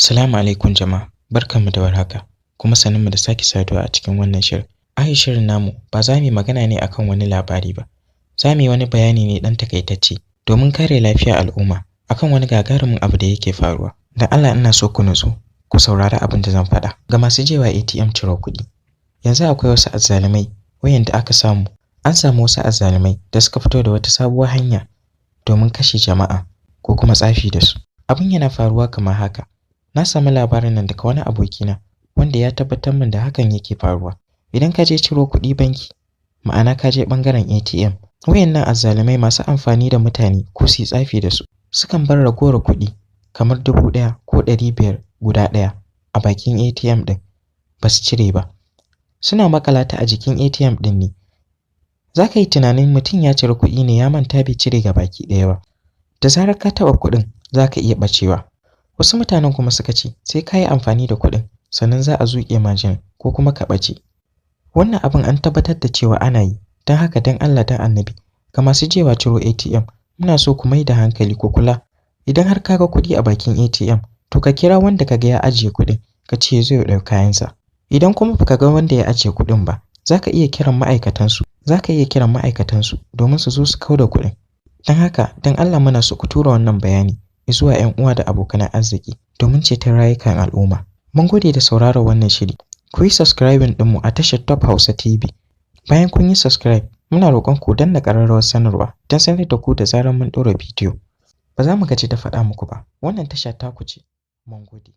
Salamu alaikum jama'a, barkanmu da warhaka, kuma sannunmu da sake saduwa a cikin wannan shirin. A shirin namu ba za mu yi magana ne akan wani labari ba, za mu yi wani bayani ne ɗan takaitacce domin kare lafiyar al'umma akan wani gagarumin abu da yake faruwa. Dan Allah ina so ku nutsu, ku saurari abin da zan faɗa. Ga masu jewa ATM ciro kuɗi, yanzu akwai wasu azzalumai wayanda aka samu, an samu wasu azzalumai da suka fito da wata sabuwar hanya domin kashe jama'a ko kuma tsafi da su. Abin yana faruwa kamar haka. Na samu labarin nan daga wani abokina wanda ya tabbatar min da hakan yake faruwa. Idan ka je ciro kuɗi banki, ma'ana ka je ɓangaren ATM, wayannan azzalumai masu amfani da mutane ko su yi tsafi da su, sukan bar ragowar kuɗi kamar 1000 ko 500 guda ɗaya a bakin ATM ɗin ba su cire ba. Suna maƙala ta a jikin ATM ɗin ne. Za ka yi tunanin mutum ya ciri kuɗi ne ya manta bai cire gabaki ɗaya ba. Da zarar ka taɓa kuɗin za ka iya ɓacewa. Wasu mutanen kuma suka ce sai ka yi amfani da kuɗin sannan za a zuƙe ma jinin ko kuma ka ɓace. Wannan abin an tabbatar da cewa ana yi, don haka don Allah don Annabi ga masu jewa ciro ATM muna so ku mai da hankali ku kula. Idan har ka ga kuɗi a bakin ATM to ka kira wanda ka ga ya ajiye kuɗin ka ce ya zo ya ɗauki kayansa. Idan kuma baka ga wanda ya ajiye kuɗin ba, za ka iya kiran ma'aikatansu, za ka iya kiran ma'aikatansu domin su zo su kau da kuɗin. Don haka don Allah muna so ku tura wannan bayani zuwa 'yan uwa da abokan arziki domin ceton rayukan al'umma. Mun gode da sauraron wannan shiri. Ku yi subscribing ɗinmu a tashar Top Hausa TV. Bayan kun yi subscribe, muna roƙon ku danna ƙararrawar sanarwa don sanar da ku da zarar mun ɗora bidiyo. Ba za mu gaji da faɗa muku ba, wannan tasha taku ce. Mun gode.